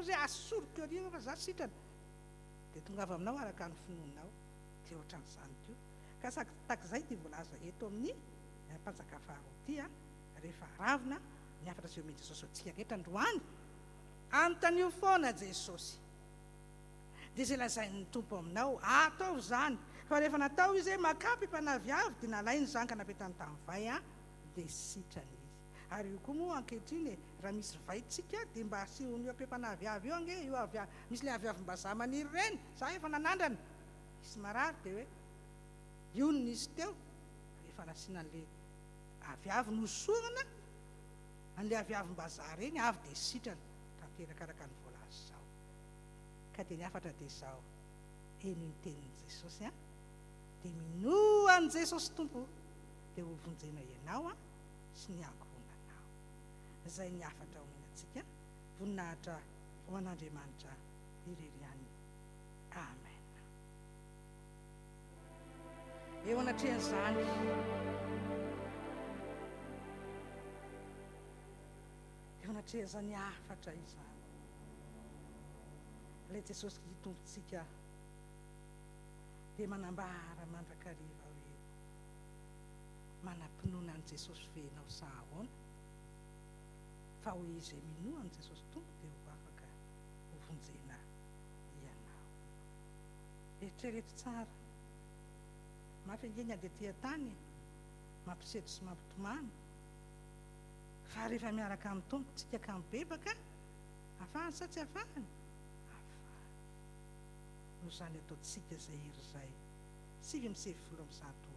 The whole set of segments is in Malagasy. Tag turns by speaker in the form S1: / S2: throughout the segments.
S1: hozy hoe asoriko ery ireo fa za sitrana. Dia tongava aminao araka ny finoanao. Dia ohatran'izany koa. Ka tahak'izay ity voalaza eto amin'ny Mpanjaka faharoa ity an, rehefa aravona ny hafatra izay omen'i Jesosy ho antsika rehetra androany, anontanio foana Jesosy. Dia izay lazain'ny Tompo aminao, ataovy izany. Fa rehefa natao izy hoe makà pipanaviavy, dia nalainy izany ka napetany tamin'ny vay an, dia sitrana izy. Ary io koa moa ankehitriny e, raha misy vay tsika dia mba asehon'io apepan'aviavy io ange, io aviavy, misy ilay aviavim-bazaha maniry ireny, za efa nanandrana, nisy marary dia hoe io no nisy teo, rehefa nasiana an'ilay aviavy nosorana an'ilay aviavim-bazaha ireny, avy dia sitrana, tanteraka araka ny voalaza izao. Ka dia ny hafatra dia izao, henoy ny tenin'i Jesosy an, dia minoa an'i Jesosy Tompo dia ho vonjena ianao an, sy ny ankohonanao. Izay ny hafatra omena antsika, voninahitra ho an'Andriamanitra irery ihany. Amen. Eo anatrehan'izany, eo anatrehan'izany hafatra izany, ilay Jesosy Tompontsika dia manambara mandrakariva hoe, Manam-pinoana an'i Jesosy ve ianao sa ahoana? Fa ho izay minoa an'i Jesosy Tompo dia ho afaka ho vonjena ianao. Eritrereto tsara. Mafy ange ny ady aty an-tany e! Mampiseto sy mampitomany. Fa rehefa miaraka amin'ny Tompo tsika ka mibebaka, afahany sa tsy afahany? Afahany. Noho izany ataontsika izay hery izay. 199.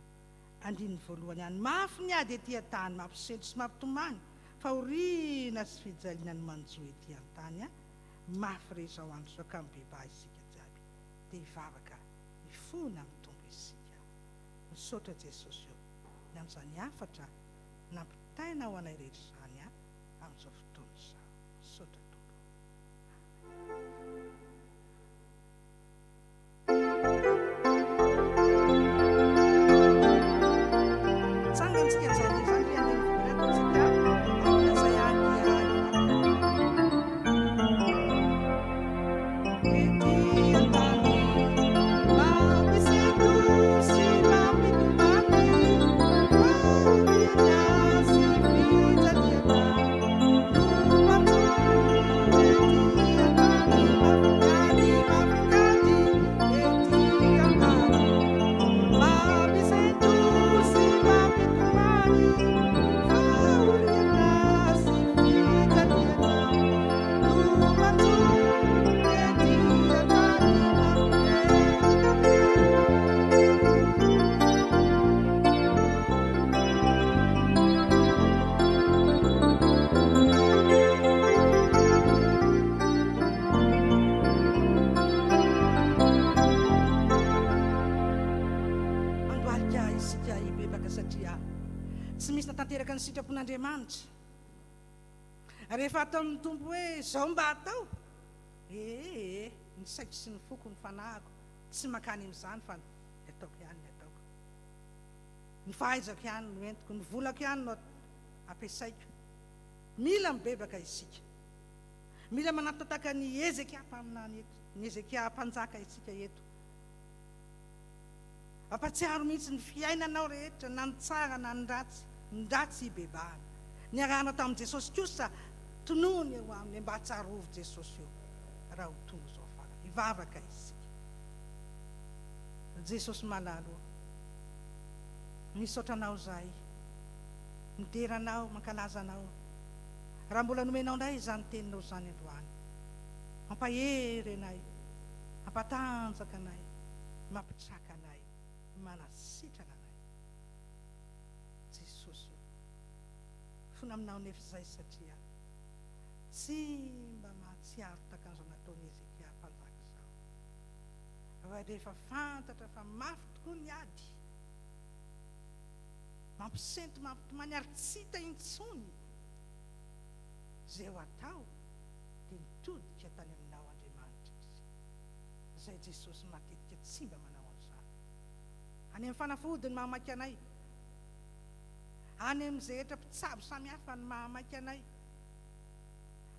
S1: Andininy voalohany any. Mafy ny ady ety an-tany, mampisento sy mampitomany, fahoriana sy fijaliana no manjo ety an-tany a! Mafy re izao andro izao ka mibebaha isika jiaby dia hivavaka hifona amin'ny Tompo isika. Misaotra Jesosy ô ny amin'izany hafatra nampitaina ho anay rehetra izany a amin'izao fotoana izao. Misaotra Tompo ô. Amen. Tsangantsika izany izany ry andininy voalohany ataontsika aorian'izay any dia Ety an-tany mampisento sy mampitomany fahoriana sy fijaliana no manjo ety an-tany mafy mafy ady ety an-tany Mampisento sy mampitomany Fahoriana sy fijaliana No manjo ety an-tany Mandohalika isika hibebaka satria tsy misy natanteraka ny sitrapon'Andriamanitra. Rehefa ataon'ny Tompo hoe izao mba atao, ee, ny saiko sy ny foko, ny fanahiko tsy mankany amin'izany fa ny ataoko ihany ny ataoko. Ny fahaizako ihany no entiko, ny volako ihany no ampiasaiko. Mila mibebaka isika. Mila manatataka an'i Hezekia mpaminany eto, ny Hezekia mpanjaka isika eto. Mampatsiaro mihitsy ny fiainanao rehetra, na ny tsara na ny ratsy, ny ratsy hibebahana. Niarahana tamin'i Jesosy kosa, tonony eo aminy, mba tsarovy Jesosy eo raha ho tonga izao farany. Hivavaka isika. Jesosy malala ô, misaotra Anao izahay, midera Anao, mankalaza Anao. Raha mbola nomenao indray izany teninao izany androany, mampahery anay, mampatanjaka anay, mampitraka anay, manasitrana anay. Jesosy ô, fona aminao nefa izay satria tsy mba mahatsiaro takan'izao nataon'i Hezekia mpanjaka izao. Fa rehefa fantatra fa mafy tokoa ny ady, mampisento, mampitomany ary tsy hita intsony izay ho atao dia nitodika tany aminao Andriamanitra izy. Izay Jesosy matetika tsy mba manao an'izany. Any amin'ny fanafody ny mahamaika anay. Any amin'izay rehetra mpitsabo samihafa ny mahamaika anay.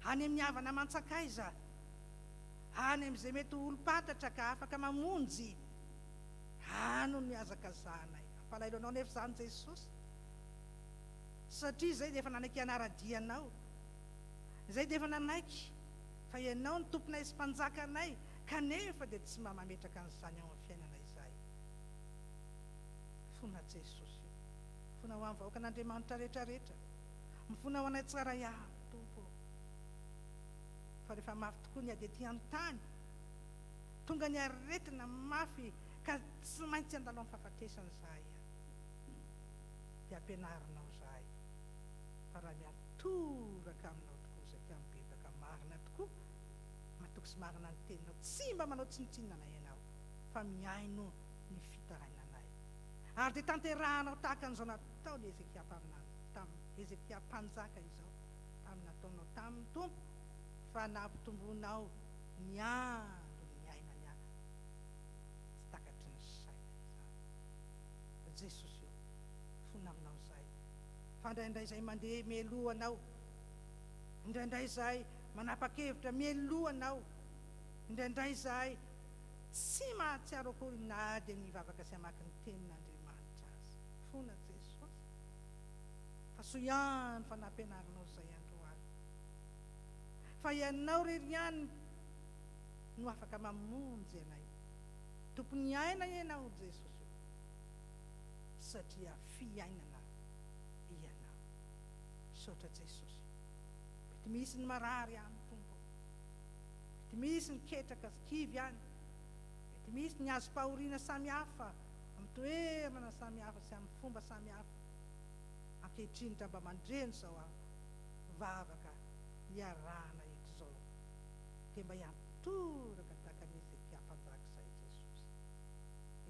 S1: Any amin'ny havana aman-tsakaiza. Any amin'izay mety ho olom-pantatra ka afaka mamonjy. Any no nihazakazahanay. Hampalahelo anao anefa izany Jesosy. Satria izay dia efa nanaiky hanara-dia Anao. Izay dia efa nanaiky fa Ianao no Tomponay sy Mpanjakanay, kanefa dia tsy mba mametraka an'izany ao amin'ny fiainanay izahay. Mifona Jesosy o. Mifona ho an'ny vahoakan'Andriamanitra rehetra rehetra. Mifona ho anay tsirairay avy, Tompo o. Fa rehefa mafy tokoa ny ady ety an-tany, tonga ny aretina mafy ka tsy maintsy handalo amin'ny fahafatesana izahay, dia ampianarinao izahay fa raha miantoraka aminao tokoa izay ka mibebaka marina tokoa, matoky sy marina ny teninao, tsy mba manao tsinontsinona anay ianao fa mihaino ny fitarainanay. Ary dia tanterahanao tahaka an'izao nataon'i Hezekia mpaminany tamin'i Hezekia mpanjaka izao tamin'ny nataonao taminy, Tompo, fa nampitomboinao ny andro niainany ahy. Tsy takatry ny saina izany. Jesosy ô, fona aminao izahay, fa indraindray izahay mandeha mialoha Anao, indraindray izahay manapa-kevitra mialoha Anao, indraindray izahay tsy mahatsiaro akory na dia ny hivavaka sy hamaky ny Tenin'Andriamanitra aza. Fona Jesosy, fa soa ihany fa nampianarinao izay androany. Fa Ianao irery ihany no afaka mamonjy anay. Tompon'ny aina Ianao Jesosy ô, satria fiainana Ianao. Misaotra Jesosy. Mety misy ny marary any Tompo ô. Mety misy ny ketraka sy kivy any. Mety misy ny azom-pahoriana samihafa amin'ny toerana samihafa sy amin'ny fomba samihafa. Ankehitriny raha mba mandre an'izao aho, vavaka iarahana eto izao, dia mba hiantoraka tahaka an'i Hezekia mpanjaka izay Jesosy.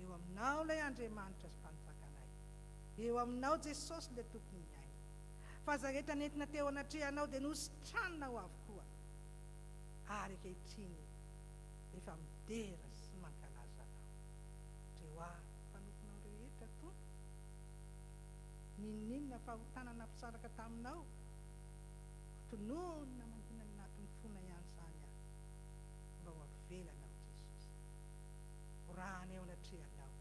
S1: Eo aminao ilay Andriamanitra sy Mpanjakanay. Eo aminao Jesosy ilay Tompon'ny aina. Fa izay rehetra nentina teo anatrehanao dia nositranina avokoa. Ary ankehitriny efa midera sy mankalaza Anao. Ndreo ahy mpanomponao rehetra, Tompo. N'inon'inona fahotana nampisaraka taminao, tononina mangina any anatin'ny fonay ihany izany aho, mba ho avelanao Jesosy. Borahana eo anatrehanao,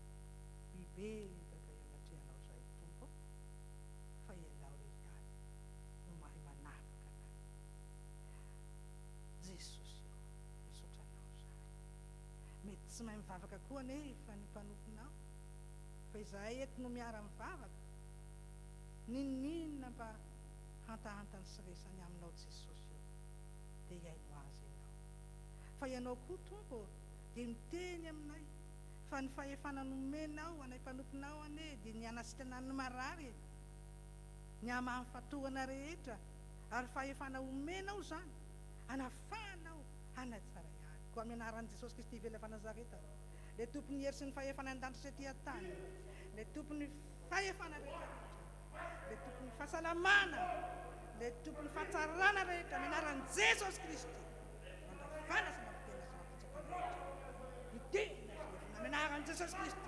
S1: mibebaka eo anatrehanao izahay Tompo ô, fa Ianao irery ihany no mahay manafaka anay. Jesosy ô, misaotra Anao izahay. Mety tsy mahay mivavaka koa anefa ny mpanomponao, fa izahay eto no miara-mivavaka. N'inon'inona mba hantahantany sy resany aminao Jesosy ô, dia hihaino azy Ianao. Fa Ianao koa Tompo ô, dia miteny aminay fa ny fahefana nomenao anay mpanomponao anie dia ny hanasitrana ny marary e, ny hamaha ny fatorana rehetra, ary fahefana omenao izany hanafahanao hanatsara ihany. Koa amin'ny anaran'i Jesosy Kristy velona avy Nazareta, ilay Tompon'ny hery sy ny fahefana any an-danitra sy ety an-tany, ilay Tompon'ny fahefana rehetra rehetra, ilay Tompon'ny fahasalamana, ilay Tompon'ny fahatsarana rehetra, amin'ny anaran'i Jesosy Kristy, mandravana sy mampitena sy mampitsapa rehetra, mitena sy levona amin'ny anaran'i Jesosy Kristy,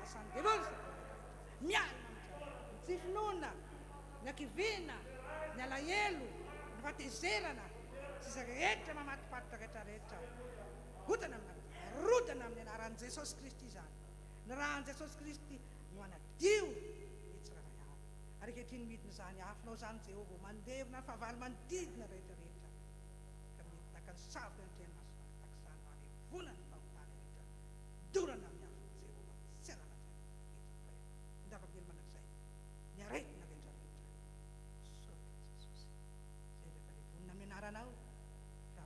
S1: lasan'ny devoly sy miala ny tsy finoana, ny hakiviana, ny alahelo, ny fahatezerana, sy izay rehetra mamatipatitra rehetra rehetra. Rodana amin'ny rodana amin'ny anaran'i Jesosy Kristy izany. Ny ràn'i Jesosy Kristy no hanadio ny tsirairay avy. Ary ankehitriny midina izany afonao izany Jehovah ô, mandevona ny fahavalo manodidina rehetra rehetra, ka mety tahaka ny savoka eo anatrehan'ny masoandro tahaka izany no harevonany ny fahotana rehetra dorana amin'ny afon'i Jehovah tsy ananan'izany eto ny fahefana. Ny mandrakizay ny aretina rehetra rehetra. Misaotra Jesosy. Izay rehefa levonina amin'ny anaranao ka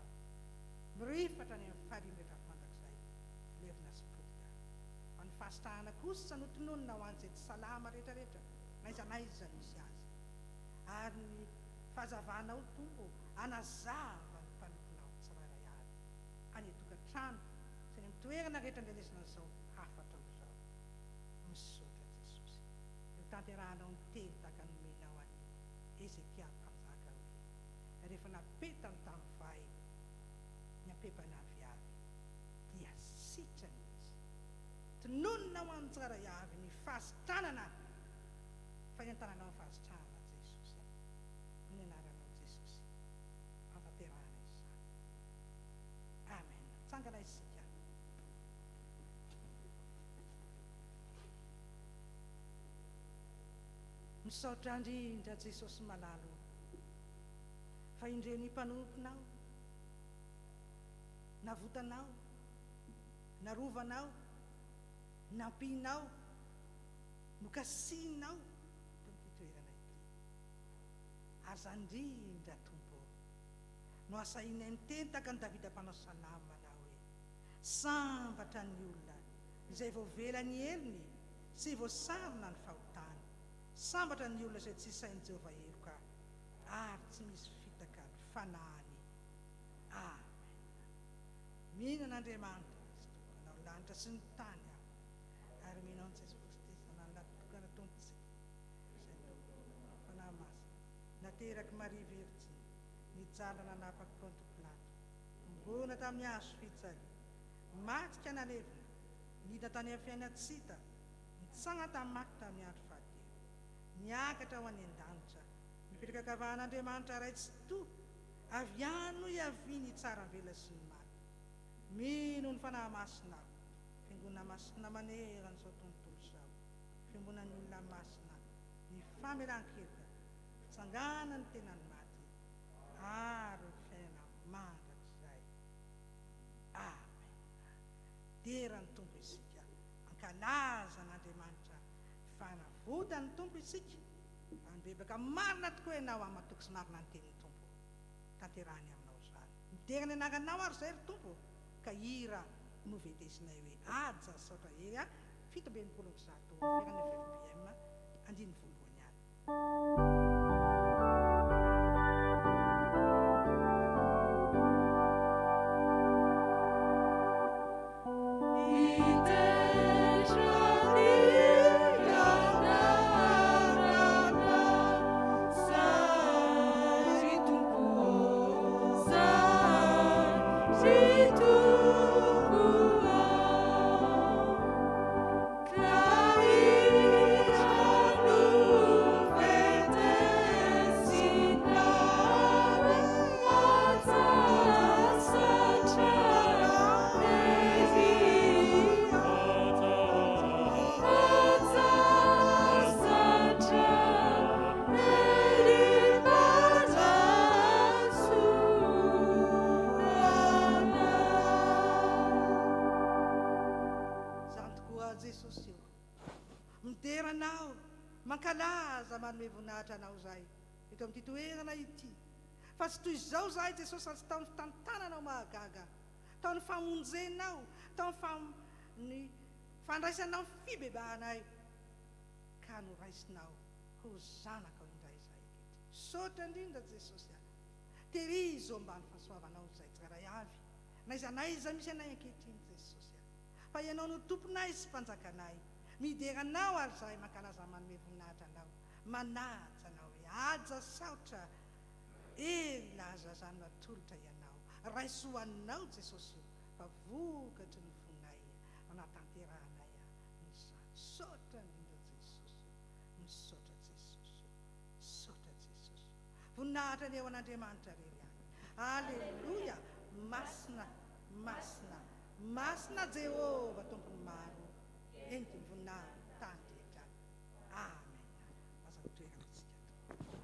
S1: mirifatra any amin'ny farihy rehetra mandrakizay, levona sy potika. Fa ny fahasitrahana kosa no tononina ho an'izay tsy salama rehetra rehetra, n'aiza n'aiza misy azy. Ary ny fahazavanao, Tompo, hanazava ny mpanomponao tsirairay avy, any an-tokantrano sy any amin'ny toerana rehetra andrenesana an'izao hafatrao izao. Misaotra Jesosy. Dia ho tanterahanao ny teny tahaka ny nomenao an'i Hezekia mpanjaka hoe, Rehefa napetany tamin'ny vay ny ampembana aviavy, dia sitrana izy. Tononina ho an'ny tsirairay avy ny fahasitranana, fa eny an-tananao ny fahasitranana Jesosy a. Amin'ny anaranao Jesosy, antanterahana izany. Amen. isika. Misaotra indrindra Jesosy malala o, fa indreo ny mpanomponao, navotanao, narovanao, nampianao, nokasihinao teo amin'ity toerana ity. Ary izany indrindra Tompo ô, no asahinay miteny tahaka an'i Davida mpanao salamo manao hoe, Sambatra ny olona izay voavela ny helony sy voasarona ny fahotany. Sambatra ny olona izay tsy isain'i Jehovah heloka ary tsy misy fitaka ny fanahiny. Amen. Mino an'Andriamanitra Izy Tompo nanao ny lanitra sy ny tany aho, ary mino an'i Jesoa Kristy Zanany Lahitokana Tompontsika, izay Tompo, Fanahy Masina, naterak'i Maria Virjiny, nijaly nanapak'i Ponto Pilato, nomboana tamin'ny hazo fijaliana, maty ka nalevina, nidina tany amin'ny fiainan-tsy hita, nitsangana tamin'ny maty tamin'ny andro fahatelo, niakatra ho any an-danitra, mipetraka ankavanan'Andriamanitra Ray Tsitoha, avy any no hiaviany hitsara ny velona sy ny maty. Mino ny Fanahy Masina aho, Fiangonana masina manerana izao tontolo izao, fiombonan'ny olona masina, ny famelan-keloka, fitsanganan'ny tenan'ny maty, ary ny fiainana mandrakizay. Amen. Dera ny Tompo isika. Ankalaza an'Andriamanitra fa navotan'ny Tompo isika. Raha mibebaka marina tokoa ianao ary matoky sy marina ny tenin'ny Tompo, tanterahiny aminao izany. Midera ny anaranao ary izay ry Tompo ka hira no vetesinay hoe Haja saotra hery a 167 ferana FFBM andininy voalohany ihany. Izany tokoa Jesosy o. Midera Anao, mankalaza, manome voninahitra Anao izahay eto amin'ity toerana ity. Fa tsy toy izao izahay Jesosy raha tsy tao ny fitantananao mahagaga, tao ny famonjenao, tao ny fandraisanao ny fibebahanay ka noraisinao ho zanakao indray izahay ankehitriny. Misaotra indrindra Jesosy a. Tehirizo ambany fahasoavanao izahay tsirairay avy, n'aiza n'aiza misy anay ankehitriny Jesosy a. Fa Ianao no Tomponay sy Mpanjakanay. Midera Anao ary izahay mankalaza manome voninahitra Anao, manaja Anao hoe haja saotra hery laza izany no atolotra Ianao. Raiso ho Anao Jesosy o, fa vokatry ny fonay no anatanterahanay an'izany. Misaotra indrindra Jesosy o. Misaotra Jesosy o. Misaotra Jesosy o. Voninahitra anie ho an'Andriamanitra rery ihany. Aleloia! Masina, masina. Masina Jehovah Tompon'ny maro, ento ny voninahiny tany rehetra. Amen. Aza mitoerana isika Tompo.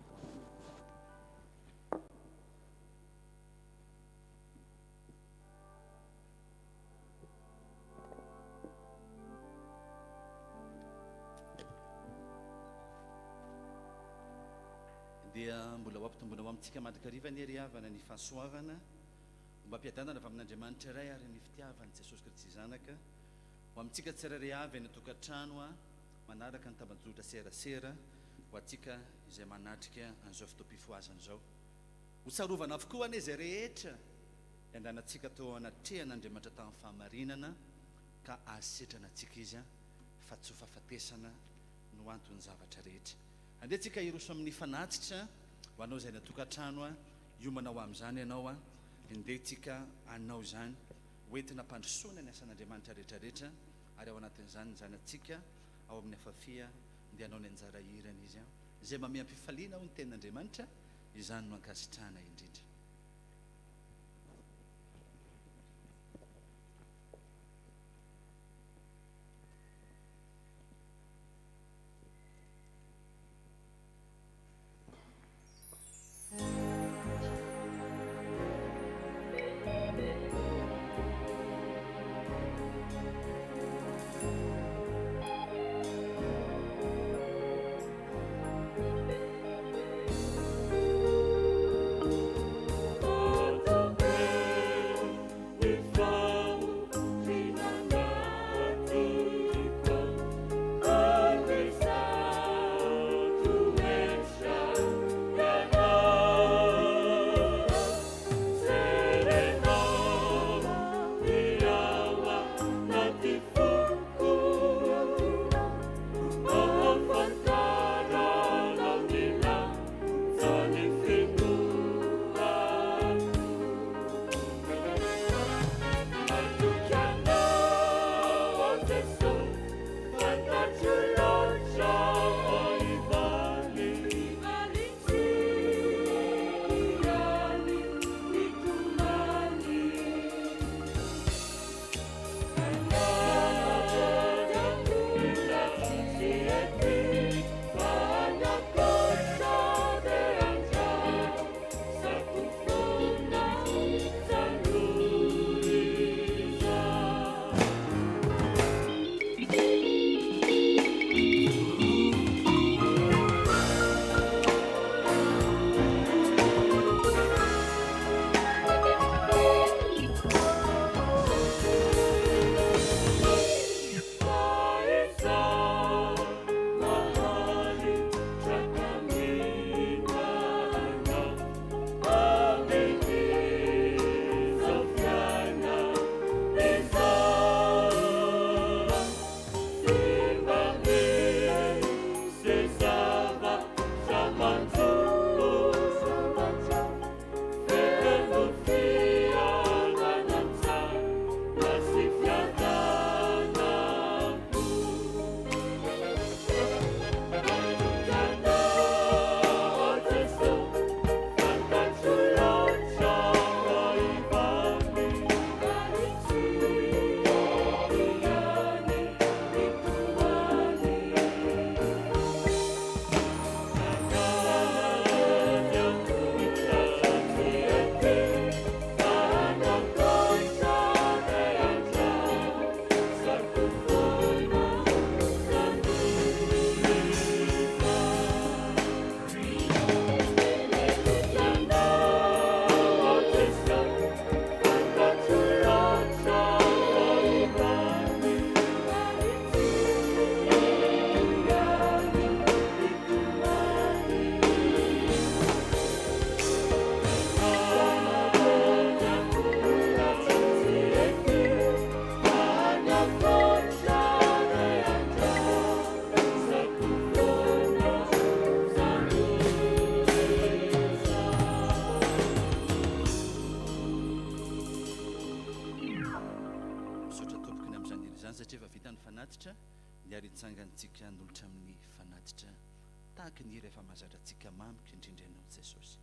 S2: Dia mbola ho ampitomboina ho amintsika mandrakariva anie ry havana ny fahasoavana. Ombam-piadanana avy amin'Andriamanitra Ray ary ny fitiavan'i Jesosy Kristy Zanaka ho amintsika tsirairay avy any an-tokantrano manaraka ny tambajotra serasera ho antsika izay manatrika an'izao fotoam-pifohazana izao. Ho tsarovana avokoa anie izay rehetra niandanantsika teo anatrehan'Andriamanitra tamin'ny fahamarinana ka ahasetrana antsika Izy fa tsy ho fahafatesana no anton'ny zavatra rehetra. Andeha tsika hiroso amin'ny fanatitra ho anao izay any an-tokantrano Hiomana ho amin'izany ianao an! Ndeha tsika hanao izany, ho entina hampandrosoana ny asan'Andriamanitra rehetra rehetra, ary ao anatin'izany ny zanatsika ao amin'ny Afafia ndeha hanao ny anjara hirany izy an! Izay mamehy am-pifaliana hoy ny tenin'Andriamanitra, izany no ankasitrahana indrindra. izany satria efa vita ny fanatitra, dia ary hitsangantsika hanolotra amin'ny fanatitra tahaka ny hira efa mahazatra antsika mamiko indrindra ianao Jesosy.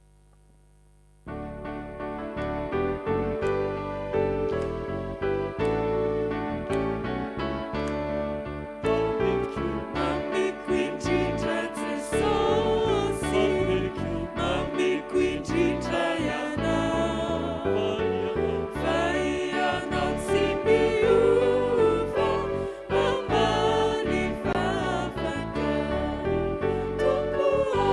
S3: Mamiko indrindra Jesosy, mamiko indrindra Ianao, fa Ianao tsy miova, mamaly vavaka. Tompo ô,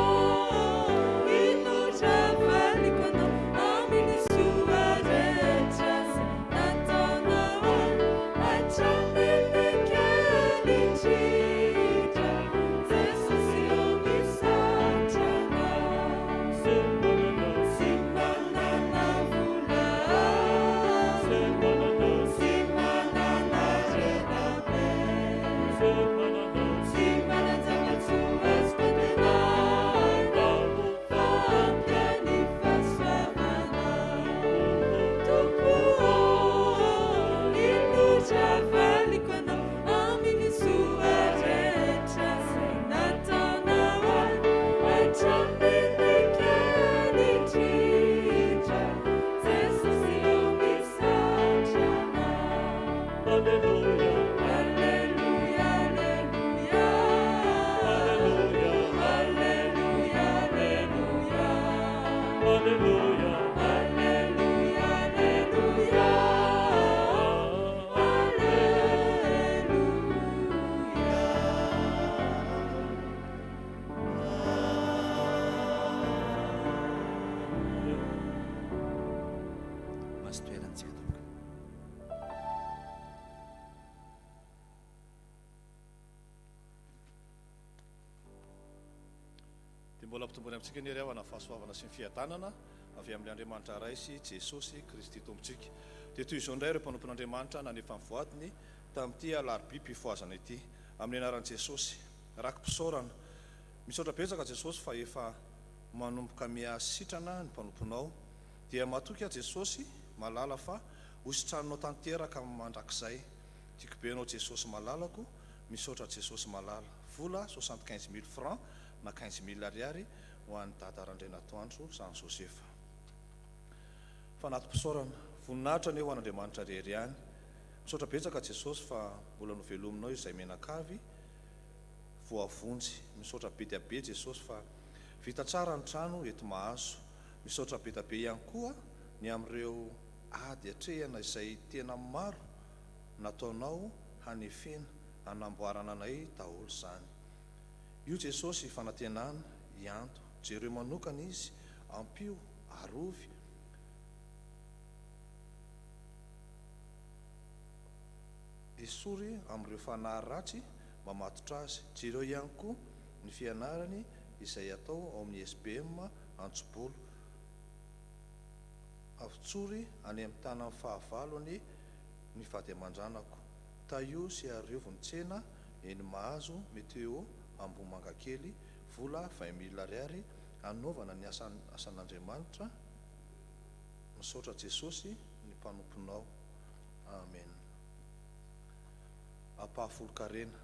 S3: indro avaliko Anao amin'ny soa rehetra izay nataonao hatramin'ny kely indrindra. Jesosy ô, misaotra Anao. Tsy manana vola, tsy manana harena be, tsy manan-java-tsoa azoko antenaina, fa ampy ny fahasoavanao. Tompo ô, indro avaliko Anao amin'ny soa rehetra izay nataonao hatramin'ny kely indrindra. Jesosy ô, misaotra Anao. Alleluia, alleluia, alleluia, alleluia, alleluia, alleluia, alleluia.
S2: Mahazo toerantsika tompoko.
S4: Dia mbola ampitomboina amintsika anie ry havana ny fahasoavana sy ny fiadanana avy amin'ilay Andriamanitra Ray sy Jesosy Kristy Tompontsika. Dia toy izao indray ireo mpanompon'Andriamanitra nanefa ny voadiny tamin'ity alarobia-pifohazana ity. Amin'ny anaran'i Jesosy. Raki-pisaorana. Misaotra betsaka Jesosy fa efa manomboka miha sitrana ny mpanomponao. Dia matoky aho Jesosy malala fa ho sitraninao tanteraka mandrakizay. Tiako be anao Jesosy malalako. Misaotra Jesosy malala. Vola 75 mille francs na 15 mille ariary ho an'i Dada Randrianatoandro Jean Joseph. Fanati-pisaorana. Voninahitra anie ho an'Andriamanitra rery ihany. Misaotra betsaka Jesosy fa mbola novelominao izay mianakavy voavonjy. Misaotra be dia be Jesosy fa vita tsara ny trano eto Mahazo. Misaotra be da be ihany koa ny amin'ireo ady atrehina izay tena maro nataonao hanefena, hanamboarana anay daholo izany. Io Jesosy fanantenana, ianto, jereo manokana izy, ampio, arovy, esory amin'ireo fanahy ratsy mamatotra azy, jereo ihany koa ny fianarany izay atao ao amin'ny SBM Antsobolo, avotsory any amin'ny tanan'ny fahavalo anie ny vady aman-dranako, tahio sy arovy ny tsena eny Mahazo Météo Ambohimangakely, vola 20 mille ariary hanaovana ny asan'Andriamanitra, misaotra Jesosy ny mpanomponao. Amen. Ampahafolon-karena.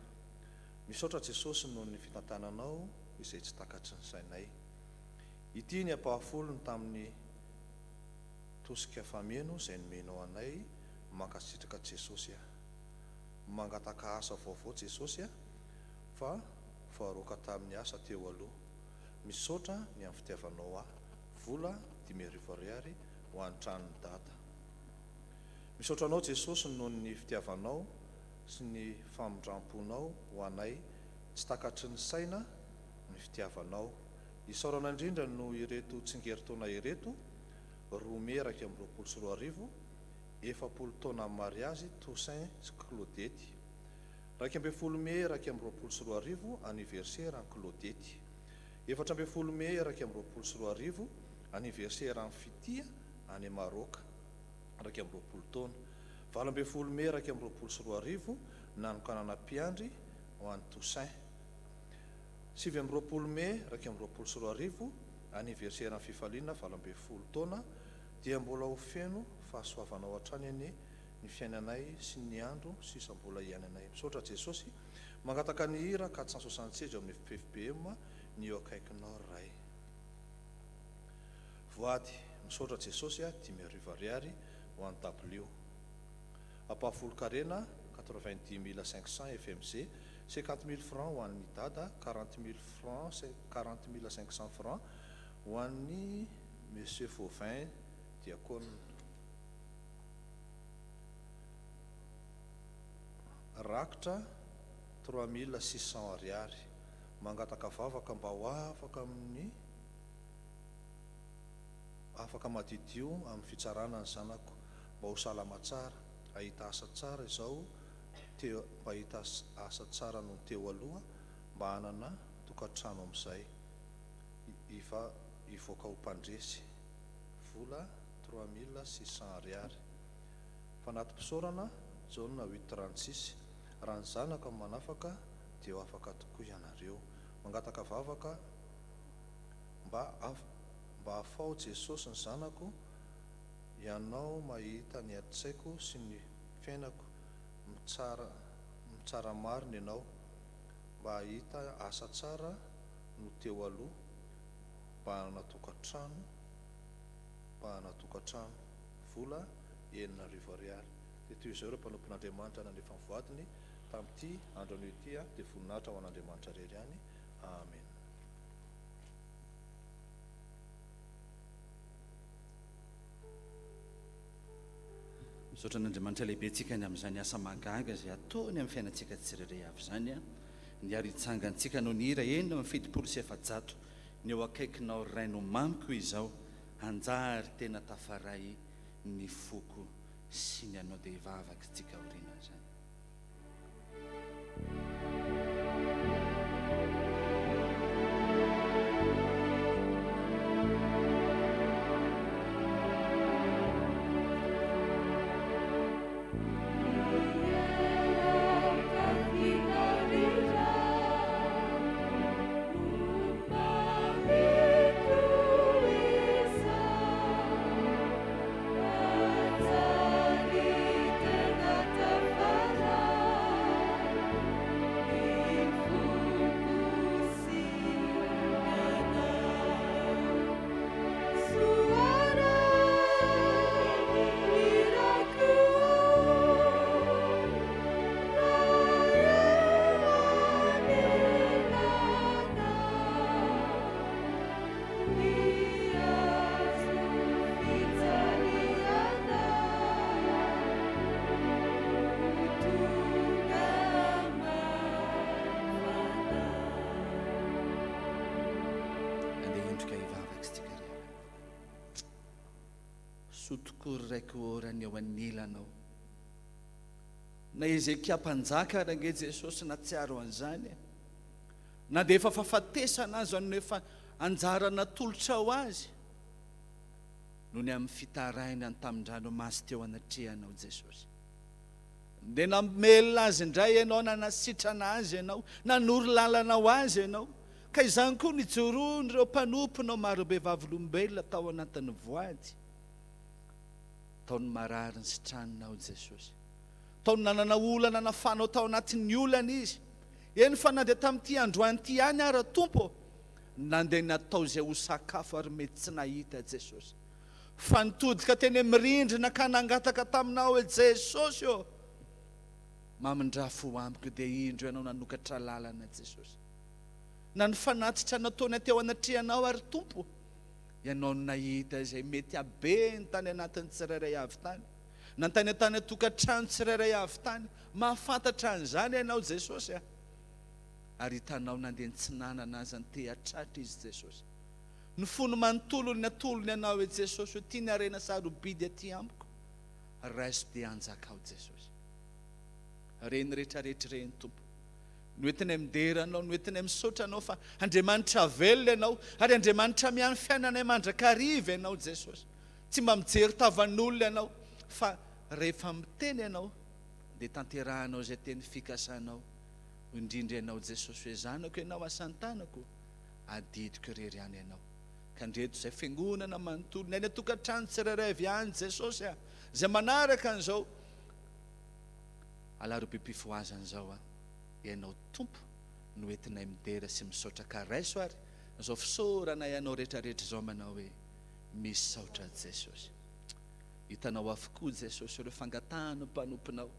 S4: Misaotra Jesosy noho ny fitantananao izay tsy takatry ny sainay. Ity ny ampahafolony tamin'ny tosika fameno izay nomenao anay mankasitraka Jesosy a. Mangataka asa vaovao Jesosy a fa voaroaka tamin'ny asa teo aloha. Misaotra ny amin'ny fitiavanao ahy. Vola 5000 ariary ho an'ny tranon'i Dada. Misaotra anao Jesosy noho ny fitiavanao sy ny famindramponao ho anay tsy takatry ny saina ny fitiavanao. Isaorana indrindra noho ireto tsingerin-taona ireto, 2 mey 2021, 40 taona mariazy Toussaint sy Claudette. 11 mey 2021, anniversaire an'i Claudette. 14 mey 2021, anniversaire an'i Fitia any Maroc, 21 taona. 18 mey 2021, nanokanana mpiandry ho an'i Toussaint. 29 mey 2021, anniversaire an'i Fifaliana 18 taona, dia mbola ho feno fahasoavanao hatrany anie. ny fiainanay sy ny andro sisa mbola hiainanay. Misaotra Jesosy. Mangataka ny hira 476 eo amin'ny ffbm ny eo akaikinao ry Ray. Voady, Misaotra Jesosy a, 5000 ariary ho an'ny dabilio. Ampahafolon-karena, 90500 fmg, 50000 francs ho an'ny dada, 40000 francs, 40500 francs ho an'ny Monsieur Fauvin diakona. Rakitra, 3600 ariary. Mangataka vavaka mba ho afaka amin'ny afaka madiodio amin'ny fitsarana ny zanako mba ho salama tsara, hahita asa tsara izao teo mba hahita asa tsara noho ny teo aloha mba hanana tokantrano amin'izay hiva hivoaka ho mpandresy. Vola 3600 ariary. Fanati-pisaorana, Jaona huit 36, Raha ny Zanaka no manafaka dia ho afaka tokoa ianareo. Mangataka vavaka mba mba afaho Jesosy ny zanako, Ianao mahita ny adin-tsaiko sy ny fiainako, mitsara mitsara marina Ianao, mba hahita asa tsara no teo aloha, mba hanana tokantrano, mba hanana tokantrano. Vola 6000 ariary. Dia toy izao ireo mpanompon'Andriamanitra nandefa ny voadiny tamin'ity andro anio ity, dia voninahitra ho an'Andriamanitra irery ihany. Amena.
S2: Misaotra an'Andriamanitra lehibe antsika ny amin'izany asa mahagaga izay ataony amin'ny fiainantsika tsirairay avy izany. Ny ary hitsangantsika noho ny hira 476 Ny eo akaikinao ry Ray no mamiko izao, hanjary tena tafaray ny foko sy ny anao dia hivavaka isika aorianan'izany. Andeha hiondrika hivavaka isika ry havana. Soa tokoa ry Raiko ô raha ny eo anilanao. Na Hezekia mpanjaka ary ange Jesosy nahatsiaro an'izany e. Na dia efa fahafatesana aza no efa anjara natolotrao azy, noho ny amin'ny fitarainany tamin-dranomasy teo anatrehanao Jesosy. Dia namelona azy indray Ianao, nanasitrana azy Ianao, nanoro lalana ho azy Ianao. Ka izany koa nijoroan'ireo mpanomponao marobe vavolombelona tao anatin'ny voady. Tao ny marary nisitraninao Jesosy. Tao ny nanana olana nafanao tao anatin'ny olana izy. Eny fa na dia tamin'ity androany ity ihany ara Tompo ô, nandeha natao izay ho sakafo ary mety tsy nahita Jesosy. Fa nitodika teny amin'ny rindrina ka nangataka taminao hoe Jesosy ô, mamindrà fo amiko dia indro Ianao nanokatra lalana Jesosy. Na ny fanatitra nataony teo anatrehanao ary Tompo, Ianao no nahita izay mety habeny tany anatin'ny tsirairay avy tany. Na tany an-tany an-tokantrano tsirairay avy tany. Mahafantatra an'izany Ianao Jesosy a! Ary hitanao nandeha nitsinanana aza niteha-tratra izy Jesosy. Ny fony manontolo ny natolony Anao hoe Jesosy o ity ny harena sarobidy aty amiko, raiso dia anjakao Jesosy. Ireny rehetrarehetra ireny Tompo no entinay midera Anao, no entinay misaotra Anao fa Andriamanitra velona Ianao ary Andriamanitra miahy ny fiainanay mandrakariva Ianao Jesosy. Tsy mba mijery tavan'olona Ianao fa rehefa miteny Ianao dia tanterahanao izay teny fikasanao, indrindra Ianao Jesosy hoe zanako Ianao asan-tanako, adidiko irery ihany Ianao. Ka ndreto izay fiangonana manontolo, ny any an-tokantrano tsirairay avy any Jesosy a, izay manaraka an'izao. Alarobia-pifohazana izao a! Ianao Tompo no entinay midera sy misaotra ka raiso ary izao fisaoranay Anao rehetrarehetra izao manao hoe misaotra Jesosy. Hitanao avokoa Jesosy ireo fangatahan'ny mpanomponao.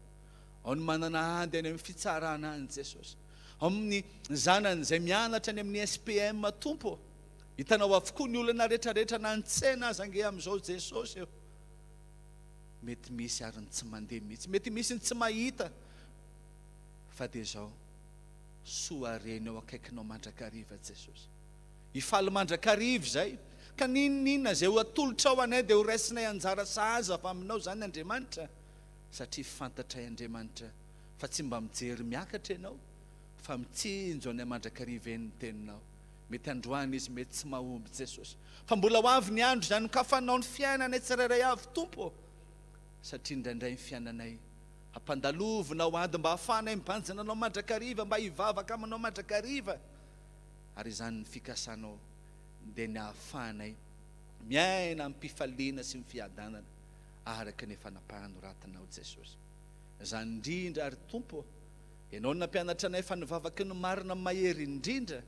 S2: Ao ny manana ady any amin'ny fitsarana any Jesosy. Ao amin'ny zanany izay mianatra any amin'ny SPM Tompo ô. Hitanao avokoa ny olana rehetrarehetra na ny tsena aza ange amin'izao Jesosy ô. Mety misy ary ny tsy mandeha mihitsy. Mety misy ny tsy mahita. Fa dia izao, soa reny eo akaikinao mandrakariva Jesosy. Hifaly mandrakariva izay. Ka n'inon'inona izay ho atolotrao anay dia ho raisinay anjara sahaza avy aminao izany Andriamanitra. Satria fantatray Andriamanitra fa tsy mba mijery miakatra Ianao fa mitsinjo anay mandrakariva eny ny teninao. Mety androany izy mety tsy mahomby Jesosy. Fa mbola ho avy ny andro izay hanokafanao ny fiainanay tsirairay avy Tompo ô. Satria indraindray ny fiainanay ampandalovinao ady mba hahafahanay mibanjina Anao mandrakariva, mba hivavaka aminao mandrakariva. Ary izany ny fikasanao dia ny hahafahanay miaina amim-pifaliana sy ny fiadanana araka ny efa nampanoratinao Jesosy. Izany indrindra ary Tompo ô, Ianao no nampianatra anay fa ny vavaky ny marina mahery indrindra,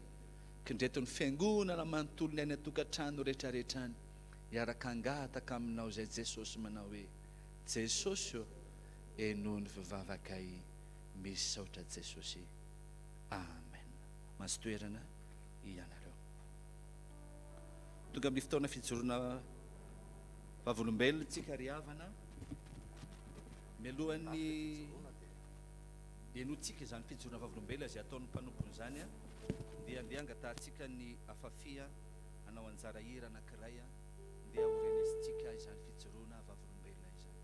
S2: kindreto ny fiangonana manontolo ny any an-tokantrano rehetrarehetra any hiaraka hangataka aminao izay Jesosy manao hoe, Jesosy ô, henoy ny vavakay, misaotra Jesosy. Amen. Mahazo toerana ianareo. Tonga amin'ny fotoana fijoroana vavolombelona tsika ry havana. Mialohan'ny henointsika izany fijoroana vavolombelona izay ataon'ny mpanompony izany dia andeha angatahantsika ny afafia hanao anjara hira anankiray ndeha ho renesintsika izany fijoroana vavolombelona izany.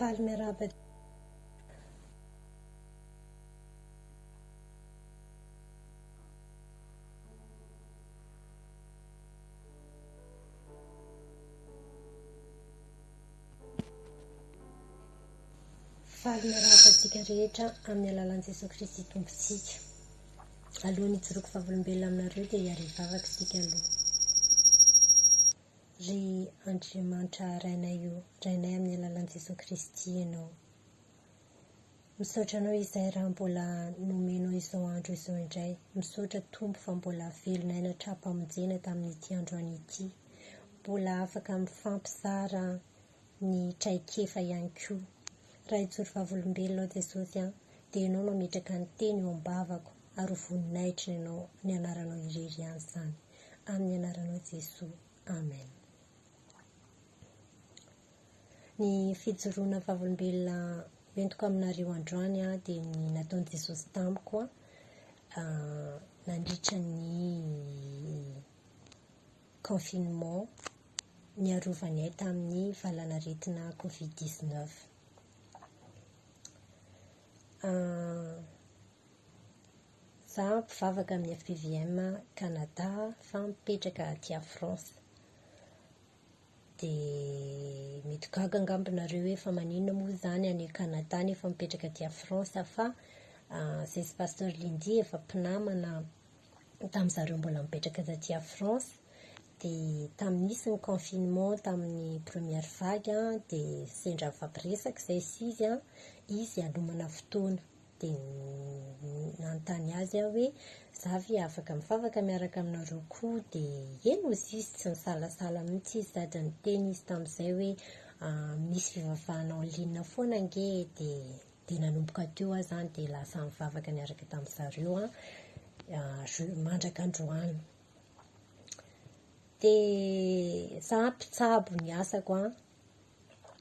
S5: Faly miarahaba. Faly miarahaba antsika rehetra amin'ny alalan'i Jesoa Kristy Tompontsika. Alohan'ny hijoroako vavolombelona aminareo dia hiara-hivavaka isika aloha. Ry Andriamanitra Rainay o, Rainay amin'ny alalan'i Jesoa Kristy Ianao. Misaotra Anao izahay raha mbola nomenao izao andro izao indray. Misaotra Tompo fa mbola velon'aina hatrampamonjena tamin'ity androany ity. Mbola afaka mifampizara ny traikefa ihany koa. Raha hijoro vavolombelona aho Jesosy an, dia Ianao no hametraka ny teny eo am-bavako ary ho voninahitry ny Anao ny anaranao irery ihany izany. Amin'ny anaranao Jesoa. Amen. Ny fijoroana vavolombelona hoentiko aminareo androany dia ny nataon'i Jesosy tamiko nandritra ny confinement niarovany ahy tamin'ny valanaretina covid 19. Za mpivavaka amin'ny FPVM Canada fa mipetraka aty France. Dia mety gaga angamba nareo hoe fa maninona moa izany any Canada nefa mipetraka aty France fa zay sy Pasteur Lindy efa mpinamana tamin'ny zareo mbola mipetraka taty France dia tamin'ny nisy ny confinement tamin'ny première vague dia sendra nifampiresaka izay sy izy izy hanomana fotoana Dia nanontany azy aho hoe, za ve afaka mivavaka miaraka aminareo koa? Dia eny hozy izy, tsy nisalasala mihitsy izy sady niteny izy tamin'izay hoe, misy fivavahana en ligne foana ange e! Dia dia nanomboka teo aho izany dia lasa nivavaka niaraka tamin-dry zareo an, mandraka androany. Dia za mpitsabo ny asako an,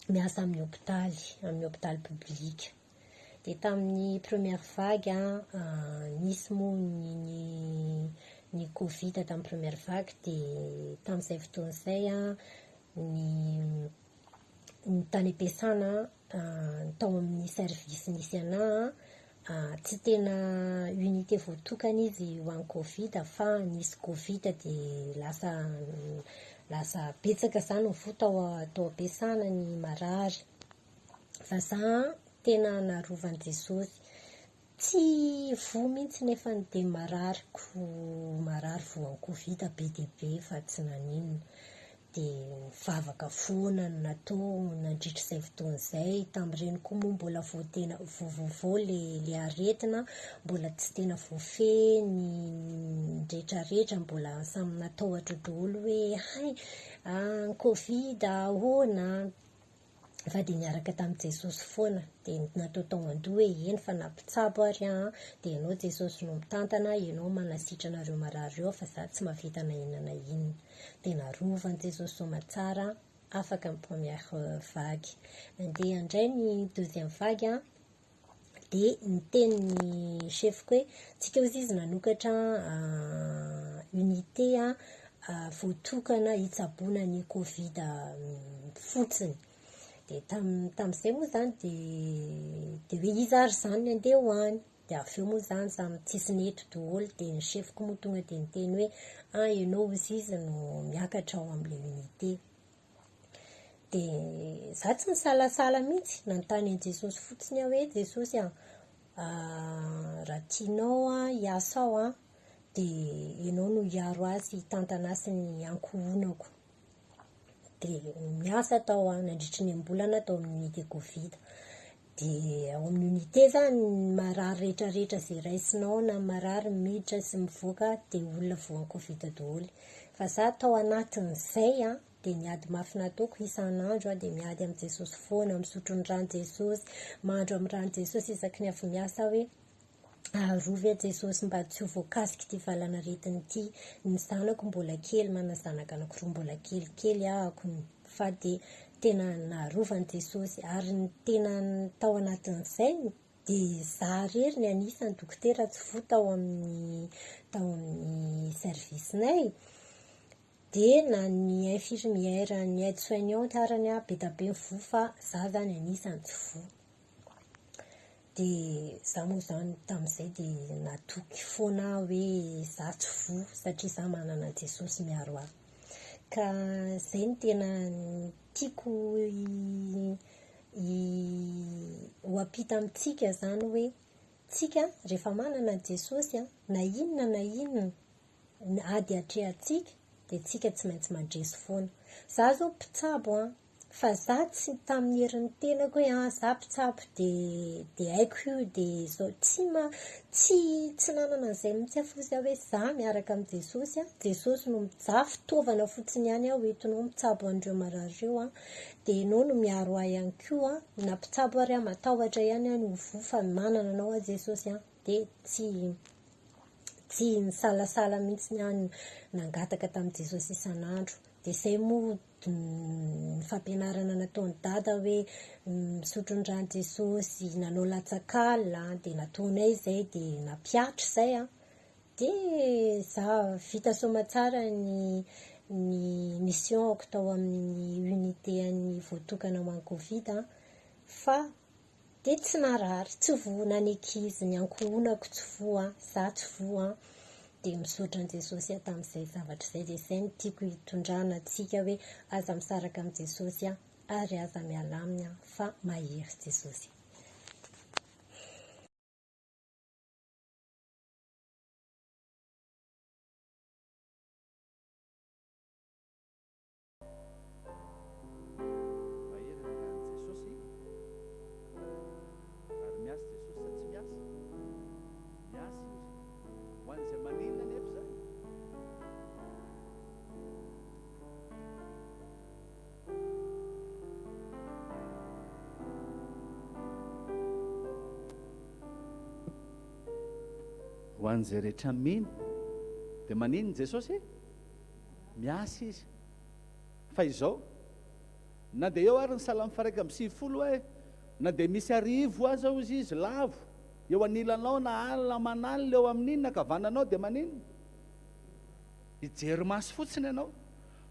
S5: miasa amin'ny hopitaly, amin'ny hopitaly public. Dia tamin'ny première vague nisy moa ny ny ny covid tamin'ny première vague dia tamin'izay fotoana izay ny ny tany am-piasana tao amin'ny service nisy anah tsy tena unité voatokana izy ho an'ny covid fa nisy covid dia lasa lasa betsaka izany ny voa tao tao am-piasana ny marary. Fa za tena narovan'i Jesosy. Tsy voa mihitsy nefa dia marariko marary voan'ny covid be dia be fa tsy naninona. Dia nivavaka foana no natao nandritra izay fotoana izay. Tamin'ireny koa moa mbola vao tena vao vaovao le le aretina, mbola tsy tena voafehy ny retraretra, mbola samy natahotra daholo hoe hay covid ahoana. fa dia niaraka tamin'i Jesosy foana, dia natao tao an-doha hoe eny fa na mpitsabo ary aho an, dia ianao Jesosy no mitantana, ianao manasitrana ireo marary ireo fa za tsy mahavita na inona na inona. Dia narovan'i Jesosy soamatsara, afaka ny première vague. Nandeha indray ny deuxième vague an, dia niteny ny chef-ko hoe tsika ozy izy nanokatra unité voatokana hitsaboana ny covid fotsiny. Dia tamin'izay moa izany dia dia hoe iza ary izany ny andeha ho any. Dia avy eo moa izany samy tsisy nety daholo dia ny chef-ko moa tonga dia niteny hoe ah ianao ozy izy no miakatra ao amin'ilay unité. Dia za tsy nisalasala mihitsy, nanontany an'i Jesosy fotsiny aho hoe Jesosy a, raha tianao aho hiasa ao an, dia ianao no hiaro ahy sy hitantana ahy sy ny ankohonako. Dia niasa tao aho nandritry ny enim-bolana tao amin'ny unité covid. Dia ao amin'ny unité zany ny marary rehetra rehetra izay raisinao na marary miditra sy mivoaka dia olona voan'ny covid daholo. Fa za tao anatin'izay an, dia ny ady mafy nataoko isan'andro aho dia miady amin'i Jesosy foana, misotro ny ran'i Jesosy, mandro amin'ny ran'i Jesosy isaky ny avy miasa aho hoe arovy aho Jesosy mba tsy ho voakasik'ity valanaretina ity. Ny zanako mbola kely, manana zanaka anankiroa mbola kelikely ahako fa dia tena narovan'i Jesosy ary ny tena tao anatin'izay dia za irery ny anisan'ny dokotera tsy voa tao amin'ny tao amin'ny service-nay. Dia na ny infirmière, ny aide soignante arany be da be ny voa fa za zany anisany tsy voa. Dia za moa zany tamin'izay dia natoky foana aho hoe za tsy voa satria za manana an'i Jesosy miaro ahy. Ka zay no tena tiako ho ampita amintsika zany hoe tsika rehefa manana an'i Jesosy na inona na inona ny ady atrehantsika dia tsika tsy maintsy mandresy foana. Za zao mpitsabo an, fa za tsy tamin'ny herin'ny tenako hoe an za mpitsabo de de haiko io de zao, tsy ma tsy tsy nanana an'izay mihitsy aho fotsiny aho hoe za miaraka amin'i Jesosy an, Jesosy no za fitaovana fotsiny ihany aho entinao mitsabo an'ireo marary ireo an, de ianao no miaro ahy ihany koa an, na mpitsabo ary aho matahotra ihany aho ny ho voa fa manana anao aho Jesosy an, de tsy Tsy nisalasala mihitsy aho nangataka tamin'i Jesosy isan'andro. Dia izay moa ny fampianarana nataon'i Dada hoe misotro ny ran'i Jesosy, nanao latsak'alina, dia nataonay izay dia nampihatra izay an. Dia za vita soamatsara ny ny mission-ko tao amin'ny unité an'ny voatokana ho an'ny covid an, fa Dia tsy narary, tsy voa na ny ankizy, ny ankohonako tsy voa, za tsy voa, dia misaotra an'i Jesosy aho tamin'izay zavatra izay, dia izay no tiako hitondrana antsika hoe aza misaraka amin'i Jesosy ary aza miala aminy fa mahery Jesosy.
S2: Mahery ny ran'i Jesosy. Ary miasa Jesosy sa tsy miasa? Miasa Izy. Ho an'izay maninona anefa izany? Ho an'izay rehetra mino dia maninona Jesosy? Miasa izy. Fa izao, na dia eo ary ny Salamo faha-91 hoe, Na dia misy arivo aza hozy izy lavo eo anilanao na alina aman'alina eo amin'iny ankavananao dia maninona? Hijery maso fotsiny ianao.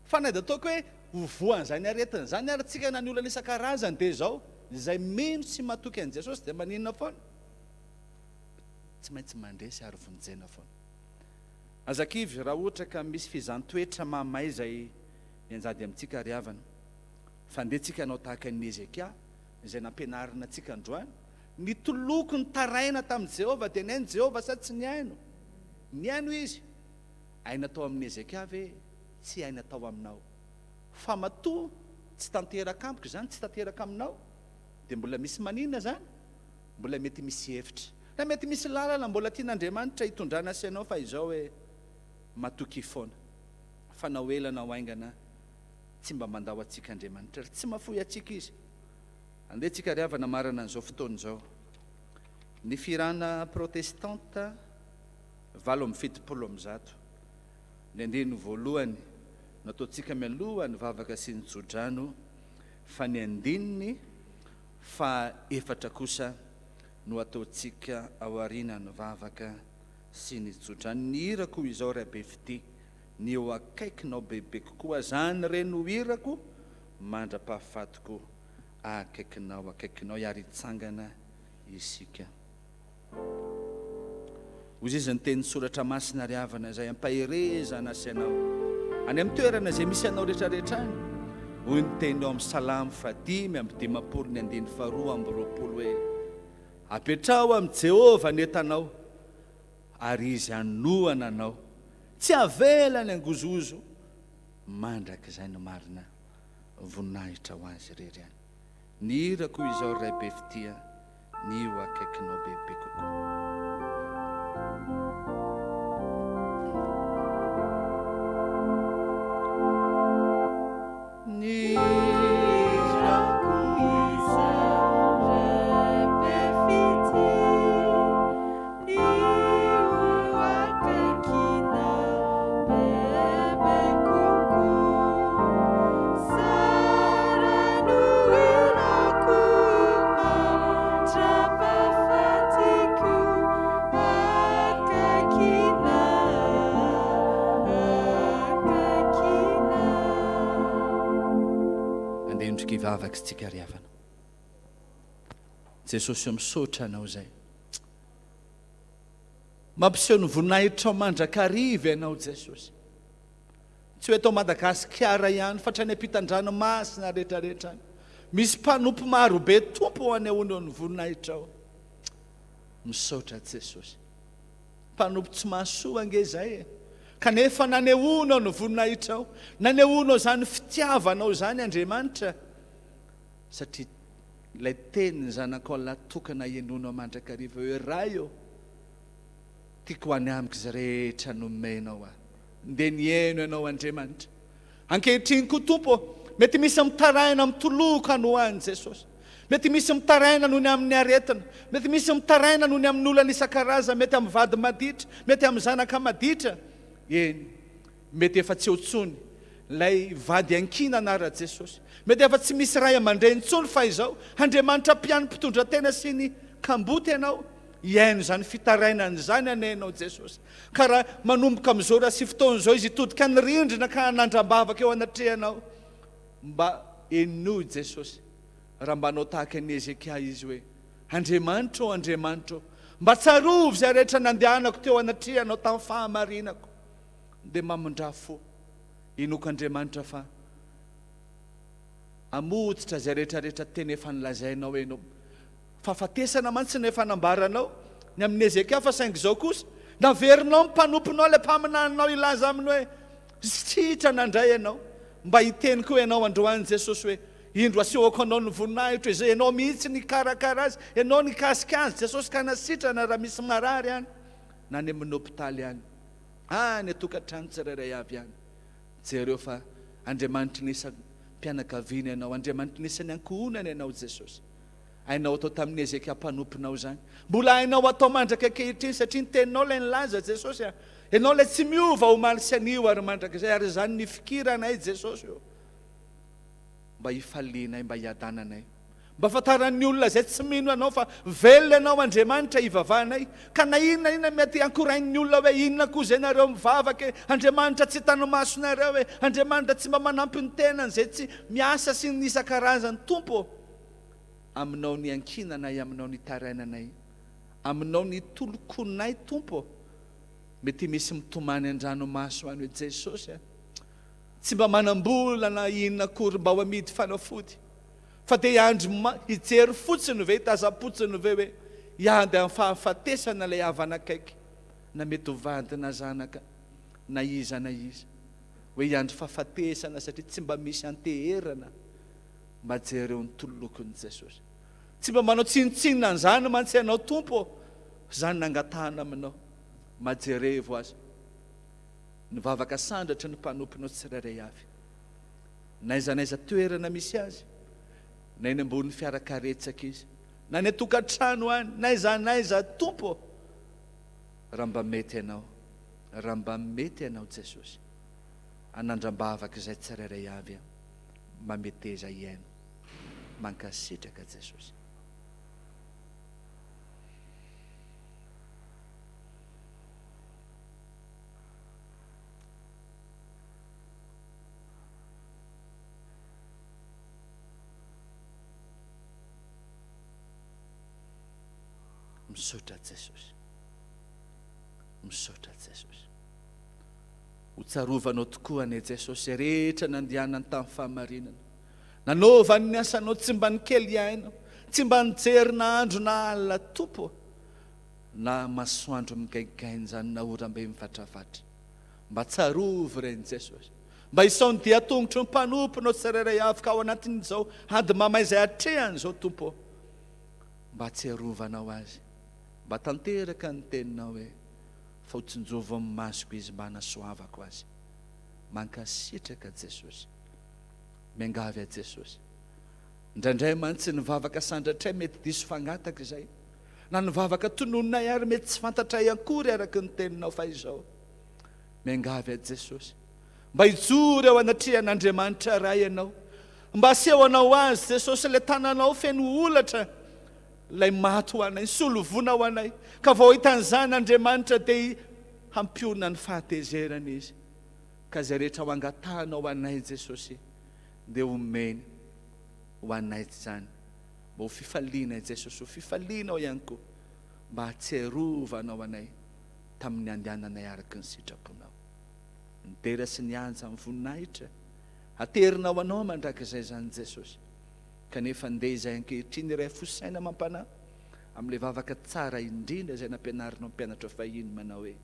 S2: Fa na dia ataoko hoe ho voan'izany aretina izany ary tsika na ny olana isan-karazany dia izao, izay mino sy matoky an'i Jesosy dia maninona foana? Tsy maintsy mandresy ary vonjena foana. Aza kivy raha ohatra ka misy fizan-toetra mahamay izay mianjady amintsika ry havana. Fa ndeha tsika hanao tahaka an'i Hezekia izay nampianarina antsika androany. Nitoloko nitaraina tamin'i Jehovah dia nihaino Jehovah sa tsy nihaino? Nihaino izy. Aina tao amin'i Hezekia ve? Tsy aina tao aminao. Fa matoa tsy tanteraka amiko izany, tsy tanteraka aminao, dia mbola misy maninona izany? Mbola mety misy hevitra. Na mety misy lalana mbola tian'Andriamanitra hitondrana sy anao fa izao hoe matokia foana fa na ho ela na ho haingana tsy mba mandao antsika Andriamanitra ary tsy mafoy antsika Izy. Andeha tsika ry havana marana an'izao fotoana izao. Ny fihirana protestanta 178. Ny andininy voalohany no ataontsika mialoha ny vavaka sy ny tsodrano fa ny andininy faha efatra kosa no ataontsika aoriana ny vavaka sy ny tsodrano. Ny hirako izao ry be fitia, ny eo akaikinao bebe kokoa, zany re no hirako mandra-pahafatiko akaikinao, akaikinao ary hitsangana isika. Hoy izy ny tenin'ny soratra masina ry havana izay ampaherezana sy anao any amin'ny toerana izay misy anao rehetrarehetra any. Hoy ny teny ao amin'ny Salamo fahadimy amby dimampolo ny andininy faharoa amby roapolo hoe, Apetraho amin'i Jehovah ny entanao ary Izy hanohana anao. Tsy havelany hangozohozo mandrakizay ny marina. Voninahitra ho Azy irery ihany. Ny hirako izao ry Ray be fitia ny ho akaikinao bebe kokoa. Ny
S3: Hirako izao Ray be fitia ny ho akaikinao bebe kokoa. Tsara no irako mandra-pahafatiko akaikinao, akaikinao.
S2: Hivavaka isika ry havana. Jesosy ô misaotra Anao izay. Mampiseho ny voninahitrao mandrakariva Ianao Jesosy. Tsy ho eto Madagasikara ihany fa hatrany ampitan-dranomasina rehetrarehetra any. Misy mpanompo marobe Tompo ô anehoanao ny voninahitrao. Misaotra Jesosy. Mpanompo tsy mahasoa ange izay e. Kanefa nanehoanao ny voninahitrao, nanehoanao izany fitiavanao izany Andriamanitra, satria ilay tenin'ny Zanakao lahy tokana henoinao mandrakariva hoe, Ray ô, tiako ho any amiko izay rehetra nomenao ahy. Dia nihaino ianao Andriamanitra. Ankehitriny koa Tompo ô, mety misy mitaraina mitoloko any ho any Jesosy. Mety misy mitaraina noho ny amin'ny aretina, mety misy mitaraina noho ny amin'ny olana isan-karazany, mety amin'ny vady maditra, mety amin'ny zanaka maditra. Eny, mety efa tsy eo intsony ilay vady ankinana ara-Jesosy. Mety efa tsy misy ray aman-dreny intsony fa izao, Andriamanitra mpiany mpitondra tena sy ny kamboty ianao. Hihaino izany fitarainana izany anie ianao Jesosy. Ka raha manomboka amin'izao ora sy fotoana izao izy hitodika ny rindrina ka hanandram-bavaka eo anatrehanao, mba henoy Jesosy raha mba hanao tahaka an'i Hezekia izy hoe, Andriamanitra ô, Andriamanitra ô, mba tsarovy izay rehetra nandehanako teo anatrehanao tamin'ny fahamarinako. Dia mamindrà fo. Inoako Andriamanitra fa hamotsitra izay rehetra rehetra teny efa nolazainao ianao. Fahafatesana mantsy no efa nambaranao ny amin'i Hezekia, fa saingy izao kosa, naverinao ny mpanomponao, ilay mpaminaninao hilaza aminy hoe, Sitrana indray ianao. Mba hiteny koa ianao androany Jesosy hoe, Indro asehoko anao ny voninahitro, izay ianao mihitsy nikarakara azy, ianao nikasika azy Jesosy ka nasitrana raha misy marary any, na any amin'ny hopitaly any, any an-tokantrano tsirairay avy any. Jereo fa Andriamanitry ny isam-pianakaviana ianao, Andriamanitry ny isan'ny ankohonana ianao Jesosy. Hainao atao tamin'i Hezekia mpanomponao izany. Mbola hainao atao mandraka ankehitriny satria ny teninao ilay nilaza Jesosy a. Ianao ilay tsy miova omaly sy anio ary mandrakizay ary izany nifikiranay Jesosy ô. Mba hifalianay, mba hiadananay. Mba fantaran'ny olona izay tsy mino anao fa velona ianao Andriamanitra hivavahanay. Ka na inona inona mety ankorain'ny olona hoe inona koa izay nareo mivavaka e, Andriamanitra tsy hitan'ny masonareo e, Andriamanitra tsy mba manampy ny tenany izay tsy miasa sy ny isan-karazany. Tompo ô. Aminao niankinanay, Aminao nitarainanay, Aminao nitolokonay Tompo ô, mety misy mitomany an-dranomaso any hoe Jesosy a, tsy mba manam-bola na inona akory mba ho amidy fanafody, fa dia hiandry hijery fotsiny ve, hitazam-potsiny ve hoe hiady amin'ny fahafatesana ilay havana akaiky, na mety ho vady na zanaka na iza na iza, hoe hiandry fahafatesana satria tsy mba misy anteherana. Mba jereo ny tololokon'i Jesosy. Tsy mba manao tsinontsinona an'izany mantsy ianao Tompo ô. Izany nangatahana aminao. Mba jerevo aza. Ny vavaka sandratry ny mpanomponao tsirairay avy. N'aiza n'aiza toerana misy azy. Na eny ambonin'ny fiarakaretsaka izy. Na any an-tokantrano any. N'aiza n'aiza Tompo ô. Raha mba mety ianao. Raha mba mety ianao Jesosy. Anandram-bavaka izay tsirairay avy an. Mameteza hihaino. Mankasitraka Jesosy. Misaotra Jesosy. Misaotra Jesosy. Ho tsarovanao tokoa anie Jesosy izay rehetra nandehanany tamin'ny fahamarinana. Nanaovany ny asanao tsy mba nikely aina, tsy mba nijery na andro na alina Tompo ô, na masoandro migaigaina izany na oram-be mivatravatra. Mba tsarovy ireny Jesosy. Mba isao ny dian-tongotry ny mpanomponao tsirairay avy ka ao anatin'izao ady mamay izay atrehany izao Tompo ô. Mba tsiarovanao azy. Mba tanteraka ny teninao hoe. Fa ho tsinjovo amin'ny masoko izy mba hanasoavako azy. Mankasitraka Jesosy. Miangavy ahy Jesosy. Indraindray mantsy ny vavaka sandratray mety diso fangataka izay. Na ny vavaka tononinay ary mety tsy fantatray akory araka ny teninao fa izao. Miangavy ahy Jesosy. Mba hijoro eo anatrehan'Andriamanitra Ray ianao. Mba asehonao azy Jesosy ilay tananao feno holatra. Ilay maty ho anay, nisolo voina ho anay, ka vao hita an'izany Andriamanitra dia hampionona ny fahatezerany Izy. Ka izay rehetra ho angatahanao anay Jesosy dia homeny. Ho anay izany. Mba ho fifalianay Jesosy, ho fifalianao ihany koa. Mba hahatsiarovanao anay tamin'ny andehananay araka ny sitraponao. Ny dera sy ny anja amin'ny voninahitra aterina ho anao mandrakizay izany Jesosy. Kanefa andeha izay ankehitriny iray fo saina amam-panahy amin'ilay vavaka tsara indrindra izay nampianarinao mpianatra fahiny manao hoe,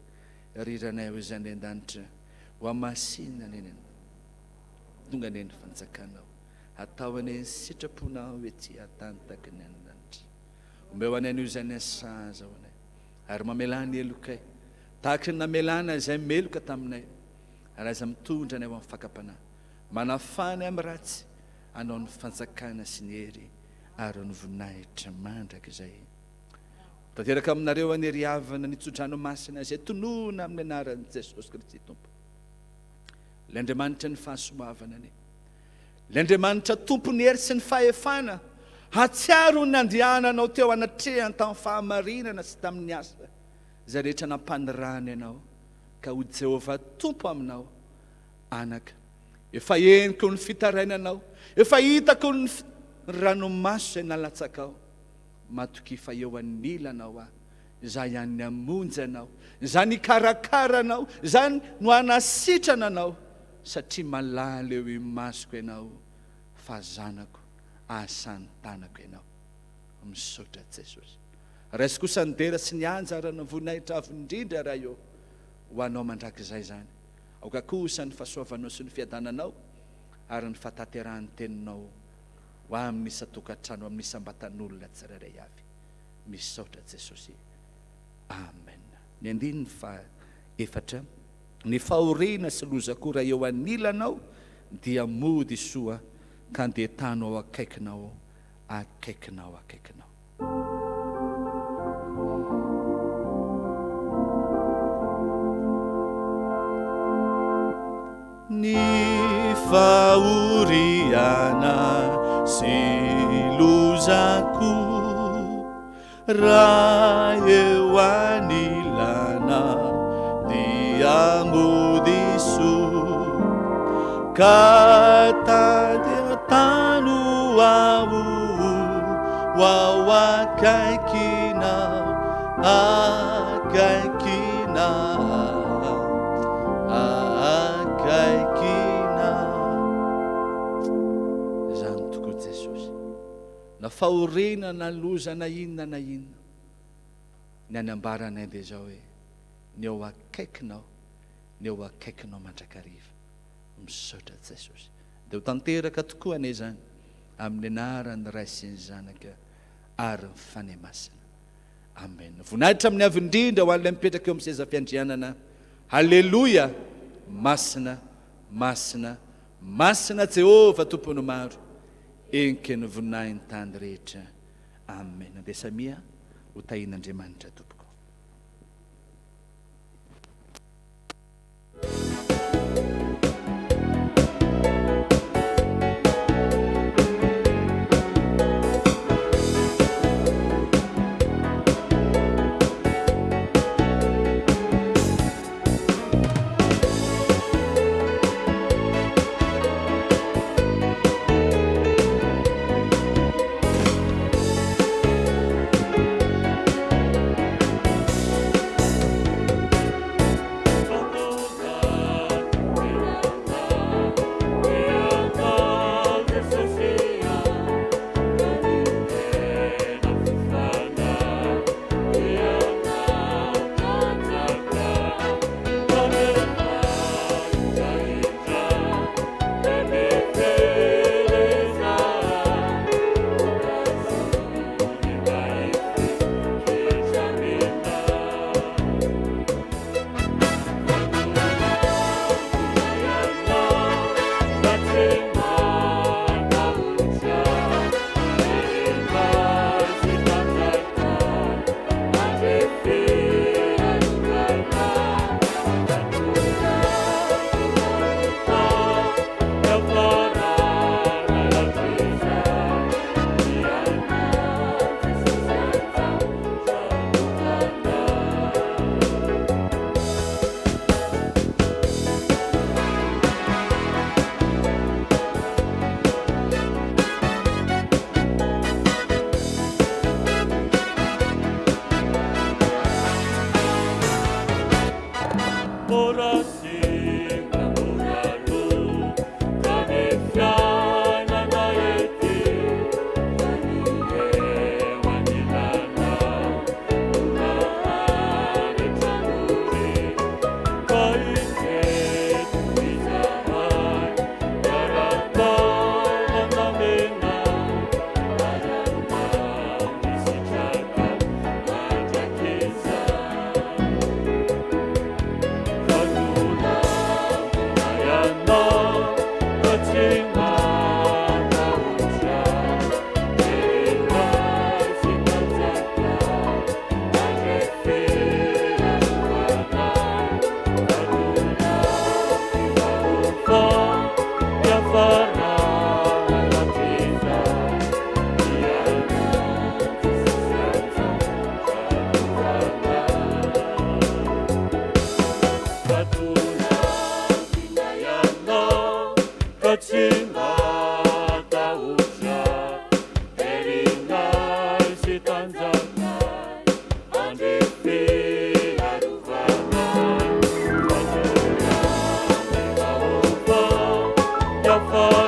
S2: Ry Ranay ho izay any an-danitra, ho hamasinina anie ny Tonga anie ny fanjakanao. Atao anie ny sitraponao ety an-tany tahaka ny any an-danitra. Omeo anay anio izay sahaza ho anay, ary mamelà ny helokay, tahaka ny namelàna izay meloka taminay, ary aza mitondra anay ho amin'ny fakam-panahy. Manafà anay amin'ny ratsy, Anao ny fanjakana sy ny hery ary ny voninahitra mandrakizay. Tanteraka aminareo anie ry havana ny tsodrano masina izay tonona amin'ny anaran'i Jesosy Kristy Tompo. Ilay Andriamanitra ny fahasoavana anie. Ilay Andriamanitra Tompon'ny hery sy ny fahefana hahatsiaro ny nandehananao teo anatrehany tamin'ny fahamarinana sy tamin'ny asa izay rehetra nampanirahany anao ka ho Jehovah Tompo aminao anaka. Efa henoko ny fitarainanao, efa hitako ny ranomaso izay nalatsakao. Matokia fa eo anilanao aho. Izaho ihany ny hamonjy anao, izaho ny hikarakara anao, izaho no hanasitrana anao, satria malala eo imasoko ianao, fa zanako, asan'ny tanako ianao. Misaotra Jesosy. Raiso kosa ny dera sy ny anja ary ny voninahitra avo indrindra Ray ô, ho anao mandrakizay izany. Aoka kosa ny fahasoavanao sy ny fiadananao ary ny fahatanterahan'ny teninao ho amin'ny isan-tokantrano, amin'ny isam-batan'olona tsirairay avy. Misaotra Jesosy. Amen. Ny andininy faha efatra, Ny fahoriana sy loza koa raha eo anilanao dia mody soa ka andeha tano ao akaikinao akaikinao akaikinao.
S6: Ny fahoriana sy loza koa raha eo anilanao dia mody soa ka tany ho aho ho ao akaikinao akaikinao akaikinao.
S2: Izany tokoa Jesosy. Na fahoriana na loza na inona na inona, ny any ambaranay dia izao hoe, ny eo akaikinao, ny eo akaikinao mandrakariva. Misaotra Jesosy. Dia ho tanteraka tokoa anie izany amin'ny anaran'ny Ray sy ny Zanaka ary ny Fanahy Masina. Amen. Voninahitra amin'ny Avo Indrindra ho an'ilay mipetraka eo amin'ny seza fiandrianana. Haleloia! Masina, masina, masina Jehovah Tompon'ny maro. Enke ny voninahin'ny tany rehetra. Amen. Andeha samia ho tahian'Andriamanitra tompoko.
S7: Hafa.